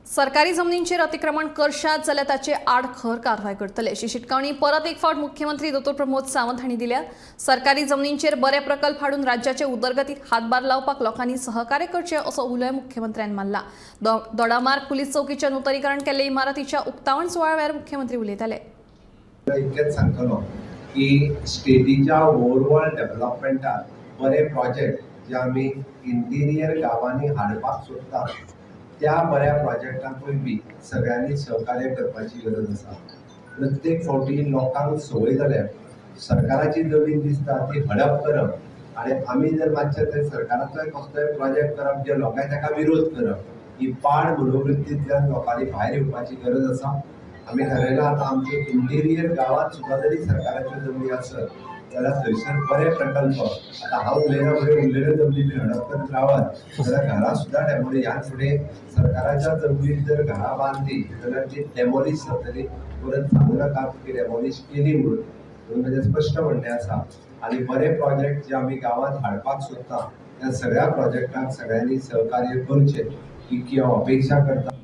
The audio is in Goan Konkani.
सरकारी जमनींचेर अतिक्रमण करशात जाल्यार ताचे आड खर कारवाय करतले अशी शिटकावणी परत एक फावट मुख्यमंत्री दोतोर प्रमोद सावंत हांणी दिल्या। सरकारी जमनींचेर बरे प्रकल्प हाडून राज्याचे उदरगतीक हातभार लावपाक लोकांनी सहकार्य करचे असो उलोय मुख्यमंत्र्यान मारला। दोडामार्ग पुलीस चौकीच्या नुतनीकरण केल्ले इमारतीच्या उक्तावण सुवाळ्यार मुख्यमंत्री उलयताले। इतकेच सांगतलो की स्टेटीच्या ओवरऑल डेव्हलपमेंटात बरे प्रोजेक्ट जे आमी इंटिरियर गांवांनी हाडपाक सोदता त्या बऱ्या प्रोजेक्टांकूय बी सगळ्यांनी सहकार्य करपाची गरज आसा। प्रत्येक फावटी लोकांक संवय जाल्या सरकाराची जमीन दिसता ती हडप करप आनी आमी जर मातशें थंय सरकाराचोय कसलोय प्रोजेक्ट करप जे लोकांक ताका विरोध करप ही पाड मनोवृत्तींतल्यान लोकांनी भायर येवपाची गरज आसा। आमी ठरयलां आतां आमचे इंटिरियर गांवांत सुद्दां जरी सरकाराच्यो जमनी आसत जाल्यार थंयसर बरे प्रकल्प आतां हांव उलयना फुडें उरलेल्यो जमनी बी हडप करत रावत जाल्यार घरां सुद्दां डेमोलिश ह्यान फुडें सरकाराच्या जमनीर जर घरां बांदली जाल्यार ती डेमोलिश जातली, परत सांगू नाका की डेमोलिश केली म्हणून। म्हणून म्हजें स्पश्ट म्हणणें आसा आनी बरे प्रोजेक्ट जे आमी गांवांत हाडपाक सोदता त्या सगळ्या प्रोजेक्टांक सगळ्यांनी सहकार्य करचें इतकी हांव अपेक्षा करता।